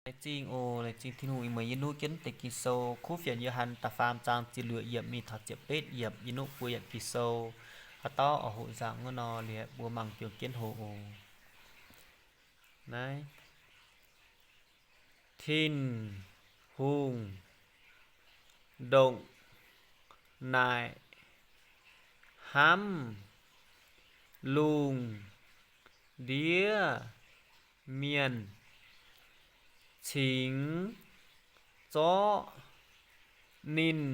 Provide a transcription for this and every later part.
Laengz zingh oc, laengz zingh Tin-Hungh ih muonz yie nuqv jienv deix Ging-Sou Kuv Fienx Yo^han da'faam zaang ziepc luoqc yiemc mingh taux ziepc betv yiemc. Yie nuqv buo yiemc Ging-Sou, haaix dauh oix hoqc nzangc wuov nor, liepc mbuo mangc juangc jienv hoqc oc. Naaiv, Tin-Hungh ndongc naaic hnamv lungh ndiev mienh, cingx zorqv ninh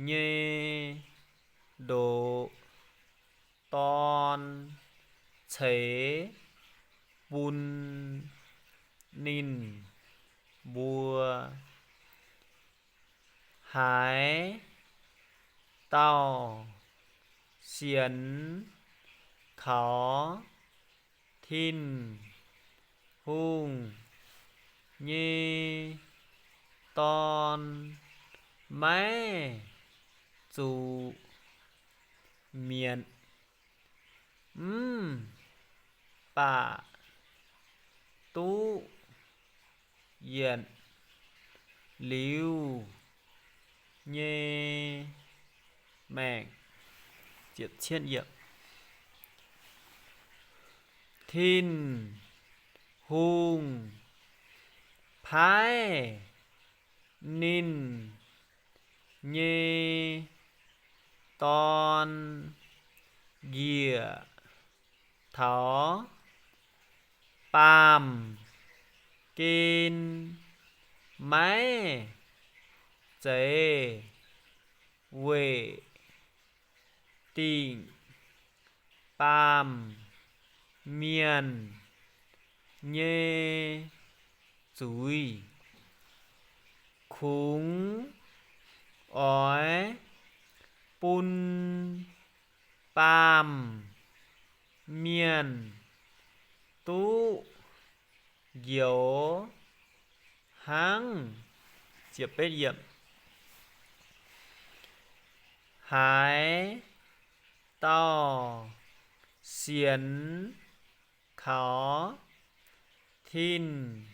nyei ndoqc Dorn ceix bun ninh mbuo. Haaix dauh sienx kaux Tin-Hungh nyei Dorn maiv zuqc mietc, mv baac duqv yietc liuz nyei maengc. Tin-Hungh paaiv ninh nyei Dorn njiec taux baamh gen maiv zeiz weic dingc baamh mienh nyei zuiz. Kungx oix bun baamh mienh duqv njoux hnangv. Haaix dauh sienx kaux Tin-Hungh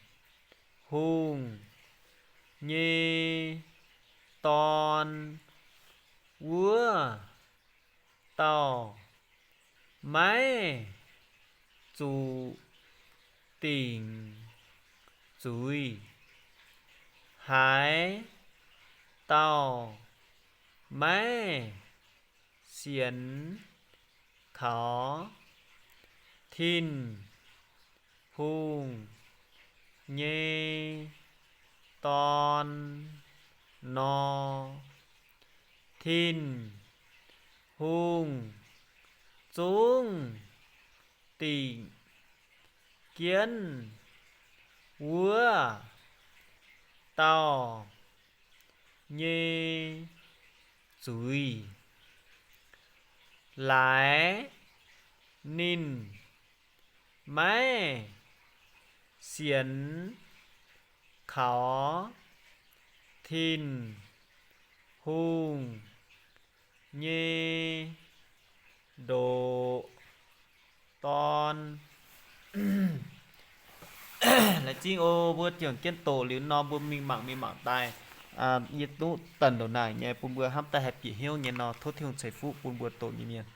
nyei Dorn wuov dauh maiv zuqc dingc zuiz. Haaix dauh maiv sienx kaux Tin-Hungh nyei Dorn nor, Tin-Hungh zungv dingc jienv wuov dauh nyei zuiz. Laaix ninh maiv sienx kaux Tin-Hungh nyei ndoqc Dorn. Laengz zingh oc. Mbuo juangc jienv doqc liuz nor, mbuo mingh mangc, mingh mangc daaih. Yie duqv daaih ndongc naaic nyei bun mbuo hnamv daaih haih bieqc hnyouv nyei nor, tov Tin-Hungh ceix fuqv bun mbuo doqc nyei mienh.